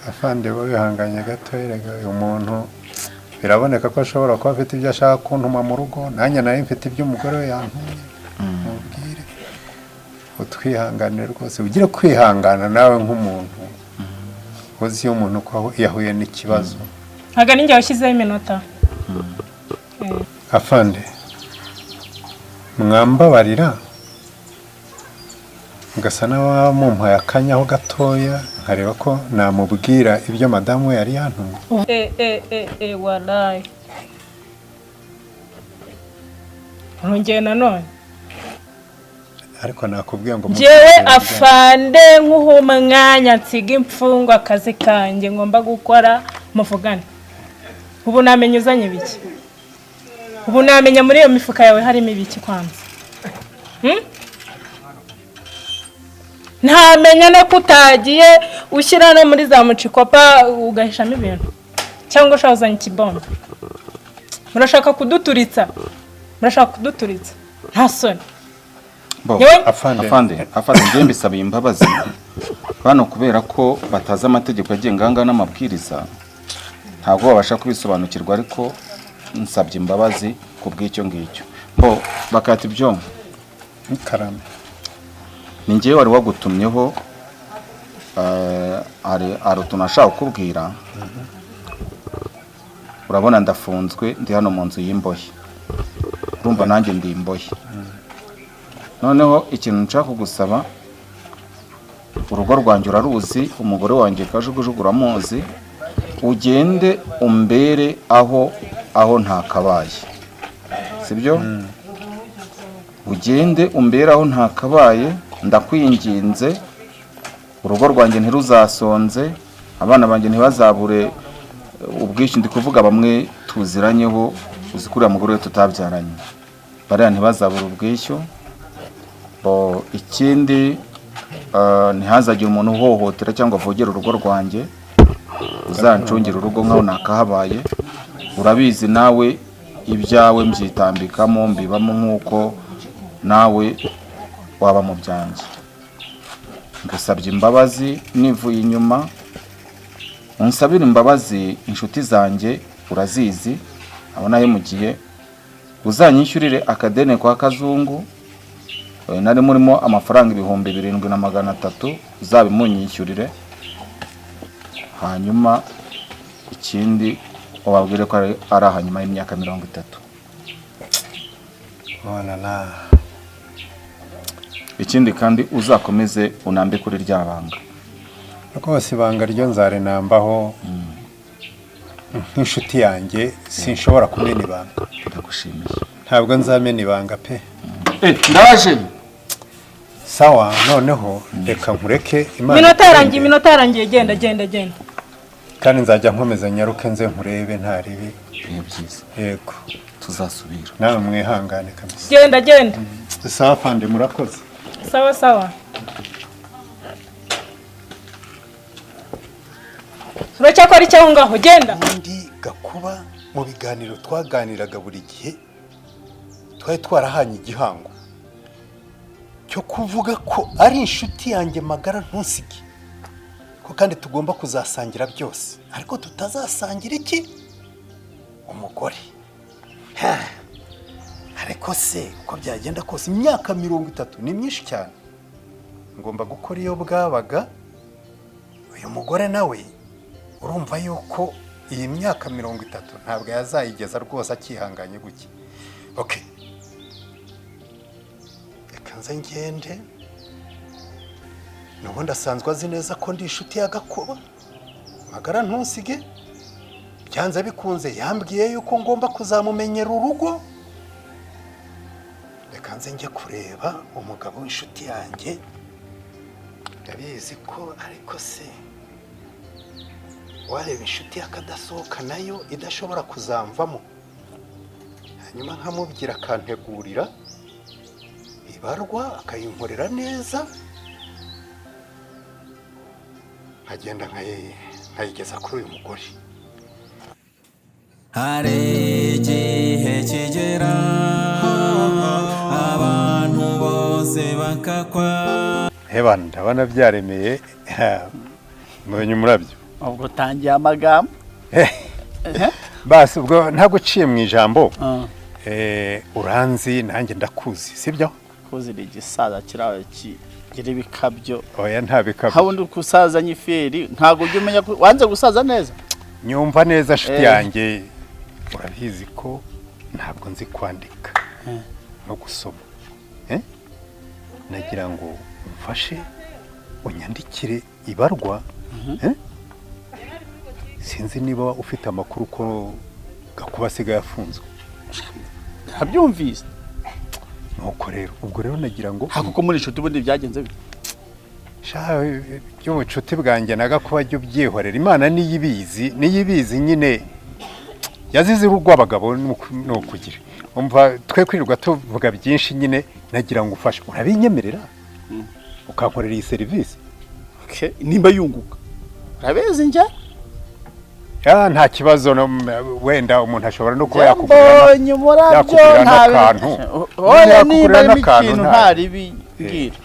Afande, wihanganye gato. Erega uyu muntu biraboneka ko ashobora kuba afite ibyo ashaka kuntuma mu rugo, nanjye nawe mfite ibyo umugore we yantumye. Mubwire utwihanganire rwose, ugire kwihangana nawe nk'umuntu uzi iyo umuntu ko yahuye n'ikibazo. Ntabwo ari njye washyizeho iminota. Afande, mwambabarira mugasa n'ababa mumpaye akanya ho gatoya, nkareba ko namubwira ibyo madamu we yari yantumye. E e e e, walayi urongeye nanone. Ariko nakubwiye ngo Njyewe afande, nkuha umwanya nsiga imfungwa akazi kanjye ngomba gukora, muvugane. Ubu namenya uzanye ibiki? Ubu namenya muri iyo mifuka yawe harimo ibiki kwanza? Hmm? Ntamenya no ko utagiye ushyira no muri za mucikopa ugahishamo ibintu, cyangwa ushaka uzanye ikibombe. Murashaka kuduturitsa, murashaka kuduturitsa, nta soni. Bo, Yewe? Afande. Afande, afande, njye mbisabiye imbabazi bano kubera ko batazi amategeko agenga aha ngaha n'amabwiriza, ntabwo babasha kubisobanukirwa, ariko nsabye imbabazi ku bw'icyo ngicyo. Bo, bakata ibyo. Karame. Ni njyewe wari wagutumyeho. Hari utuntu nashaka kukubwira. Urabona ndafunzwe, ndi hano mu nzu y'imbohe, urumva nanjye ndi imbohe. Noneho ikintu nshaka kugusaba, urugo rwanjye uraruzi, umugore wanjye Kajugujugu uramuzi, ugende umbere aho ntakabaye, sibyo? Ugende umbere aho ntakabaye, ndakwinginze. Urugo rwanjye ntiruzasonze, abana banjye ntibazabure ubwishyu. Ndi kuvuga bamwe tuziranyeho, uzi ko uriya mugore we tutabyaranye, bariya ntibazabure ubwishyu. Bo, ikindi, ntihazagire umuntu uhohotera cyangwa avogera urugo rwanjye. Uzancungire urugo nkaho nakahabaye. Urabizi nawe, ibyawe mbyitambikamo, mbibamo nk'uko nawe waba mu byanjye. Ngusabye imbabazi nivuye inyuma, unsabire imbabazi inshuti zanjye urazizi, abo nahemukiye. Uzanyishyurire akadeni kwa Kazungu. Nari murimo amafaranga 7300, uzabimunyishyurire. Hanyuma ikindi, ubabwire ko ari ahanyuma y'imyaka 30. Oh la la. Ikindi kandi, uzakomeze unambe kuri rya banga. Rwose ibanga ryo nzarinambaho nk'inshuti yanjye, sinshobora kumena ibanga. Ndagushimiye. Ntabwo nzamena ibanga pe. Ndaje. Sawa, noneho reka nkureke, Imana Iminota yarangiye. ikurinde. Iminota yarangiye, genda, genda, genda. Kandi nzajya nkomeza nyaruke nze nkurebe, nta ribi. Ibihe byiza. Yego. Tuzasubira. Nawe mwihangane kabisa. Genda, genda. Sawa afande, murakoze. Sawa sawa. Uracyakora icyo aho ngaho? Genda. Ubundi Gakuba, mu biganiro twaganiraga buri gihe, twari twarahanye igihango cyo kuvuga ko ari inshuti yanjye magara, ntusige ko kandi tugomba kuzasangira byose, ariko tutazasangira iki? Umugore. Ha! Ariko se uko byagenda kose, imyaka 30 ni myinshi cyane. Ngomba gukora iyo bwabaga. Uyu mugore nawe urumva yuko iyi myaka 30 ntabwo yazayigeza rwose akihanganye gutya. Okay, reka nze ngende. Nubundi asanzwe azi neza ko ndi inshuti ya Gakuba magara ntusige. Byanze bikunze yambwiye yuko ngomba kuzamumenyera urugo. Reka nze njye kureba umugabo w'inshuti yanjye, ndabizi ko ariko se wareba inshuti akadasohoka nayo idashobora kuzamvamo, hanyuma nkamubwira akantegurira ibarwa akayinkorera neza, nkagenda nkayigeza kuri uyu mugore. Hari igihe kigera abantu bose bakakwa. Heba ndabona byaremeye mbonye umurabyo. Ubwo tangiye amagambo. Basi ubwo ntabwo uciye mu ijambo. Uranzi nanjye ndakuzi, sibyo? Kuzi ni igisaza kirawe kigira ibikabyo. Oya nta bikabyo. Habundi kusaza nyiferi ntago ujya umenya wanze gusaza neza. Nyumva neza nshuti yanjye, urabizi ko ntabwo nzi kwandika no gusoma. Nagira ngo umfashe unyandikire ibarwa. Sinzi niba ufite amakuru ko Gakuba asigaye afunzwe. Ntabyumvise. Nuko rero ubwo rero nagira ngo kuko muri inshuti ubundi byagenze bite? Sha by'ubucuti bwanjye na Gakuba jya ubyihorera, Imana niyibizi, niyibizi nyine yazize urw'abagabo nukugira. Umva twe kwirirwa tuvuga byinshi nyine, nagira ngo ufashe. Urabinyemerera ukankorera iyi service? Okay, nimba yunguka urabizi njye nta kibazo, wenda umuntu ashobora no kuba yakugurira n'akantu. Oya niba ari ikintu ntari bibwira.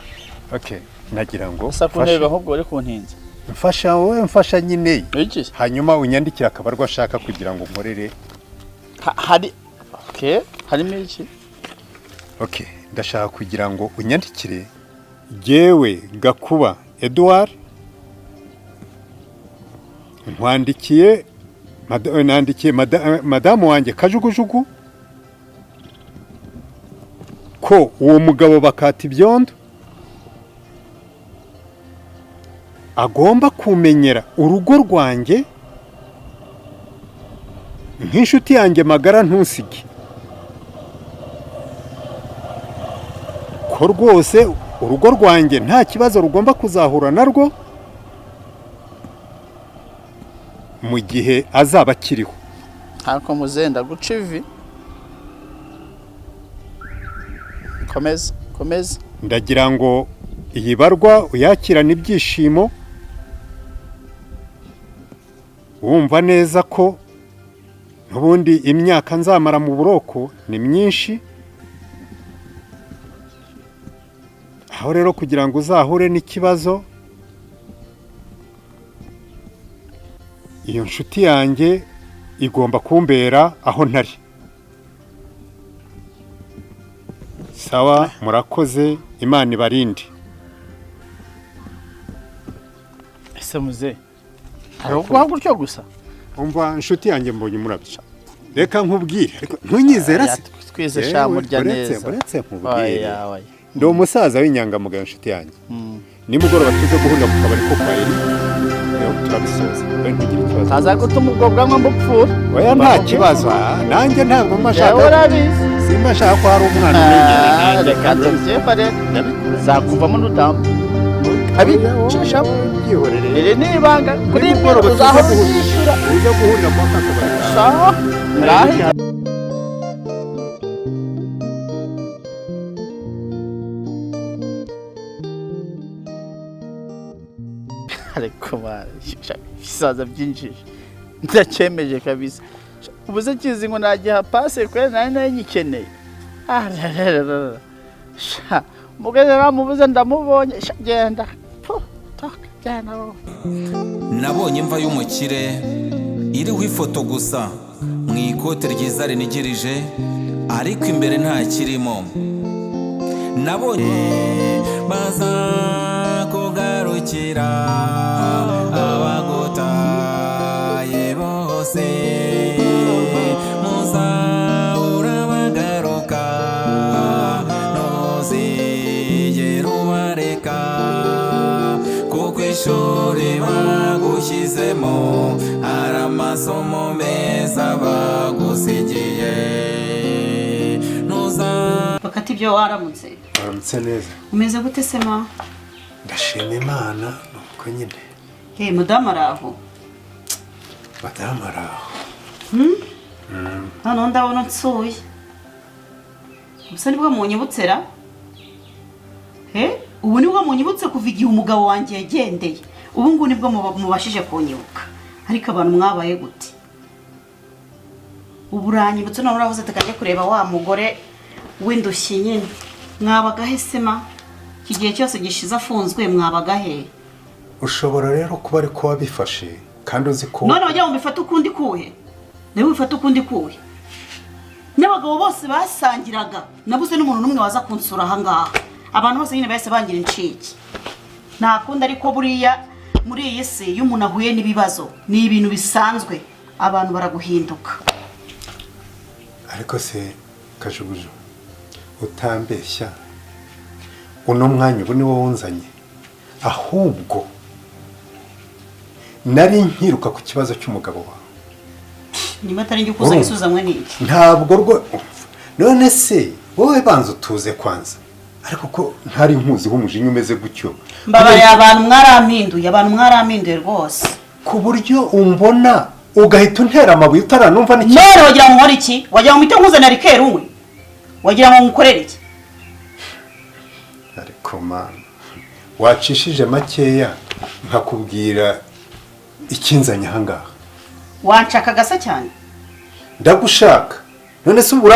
Okay, nagira ngo mfashe ahubwo uri kuntinza. Mfasha wowe, mfasha nyine. Hanyuma unyandikira akabarwa ashaka kugira ngo nkorere. Hari okay, harimo iki? Okay, ndashaka kugira ngo unyandikire jewe Gakuba Edouard nkwandikiye nandikiye madamu wanjye Kajugujugu ko uwo mugabo bakata ibyondo agomba kumenyera urugo rwanjye nk'inshuti yanjye magara ntusige, ko rwose urugo rwanjye nta kibazo rugomba kuzahura narwo mu gihe azaba akiriho. Ariko muzenda guca ivi. Komeza, komeza. Ndagira ngo iyi barwa uyakirane ibyishimo, wumva neza ko n'ubundi imyaka nzamara mu buroko ni myinshi. Aho rero kugira ngo uzahure n'ikibazo, iyo nshuti yanjye igomba kumbera aho ntari. Sawa, murakoze, Imana ibarinde. Ese muze hari ubwo gutyo gusa? Umva nshuti yanjye mbonye umurabyo. Reka nkubwire, ntunyizera se? Twize shamurya neza. Uretse nkubwire. Ndi umusaza w'inyangamugayo nshuti yanjye. Nimugoroba tuze guhurira ku kabari ko kwa Eri. Turabisoza. Taza gutuma ubwo bwanwa mbupfura. Oya nta kibazo, nanjye ntabwo mbashaka. Simba shaka ko hari umwana umenyera nanjye. Reka tubyefare. Zakuvamo n'udamba. Abicishamo. Iri ni ibanga kuri mwe uzahora uzishyura. Uza guhurira kwa kabari. Sawa. Ngahe. Ariko bisaza byinjije ndacyemeje kabisa. Ubuze kizi ngo nagiha passe kwe nari nayikeneye. Mugeze namubuze ndamubonye genda. Nabonye imva y'umukire iriho ifoto gusa mu ikote ryiza rinigirije, ariko imbere nta kirimo. Nabonye baza kugarukira abagutaye bose, muzahora bagaruka ntuzigera ubareka. Ishuri bagushyizemo hari amasomo meza bagusigiye, ntuza Bakata ibyo, waramutse? Waramutse neza. Umeze gute se ma? Ndashima Imana, nuko nyine. Eh, mudamu ari aho? Madamu ari aho. Noneho ndabona nsuye gusa, nibwo munyibutse ra? He, ubu nibwo munyibutse? Kuva igihe umugabo wanjye yagendeye, ubu ngubu nibwo mubashije kunyibuka. Ariko abantu mwabaye gute? Ubu uranyibutse none uravuze tukajya kureba wa mugore w'indushyi nyine. Mwabaga he se ma? Iki gihe cyose gishize afunzwe mwabaga he? Ushobora rero kuba ariko wabifashe kandi uzi ko None wagira ngo mbifate ukundi kuhe? Nawe ubifate ukundi kuhe? N'abagabo bose basangiraga, nabuze n'umuntu n'umwe waza kunsura ahangaha. Abantu bose nyine bahise bangira incike, nta kundi. Ariko buriya muri iyi si, iyo umuntu ahuye n'ibibazo, ni ibintu bisanzwe, abantu baraguhinduka. Ariko se Kajuguju, utambeshya, uno mwanya ubu ni wowe unzanye? Ahubwo nari nkiruka ku kibazo cy'umugabo wawe. Niba atari njye ukuzanye, isuzanywe n'iki? Ntabwo rwo, none se wowe banza utuze kwanza. Ariko ko ntari nkuziho umujinya umeze gutyo? Mbabariye, abantu mwarampinduye, abantu mwarampinduye rwose. Ku buryo umbona ugahita untera amabuye utaranumva n'ikintu. None wagira ngo nkore iki? Wagira ngo mpite nkuzanira rikeri unywe? Wagira ngo ngukorere iki? Ariko mana, wacishije makeya nkakubwira ikinzanye ahangaha. Wanshaka gasa cyane. Ndagushaka, none se ubu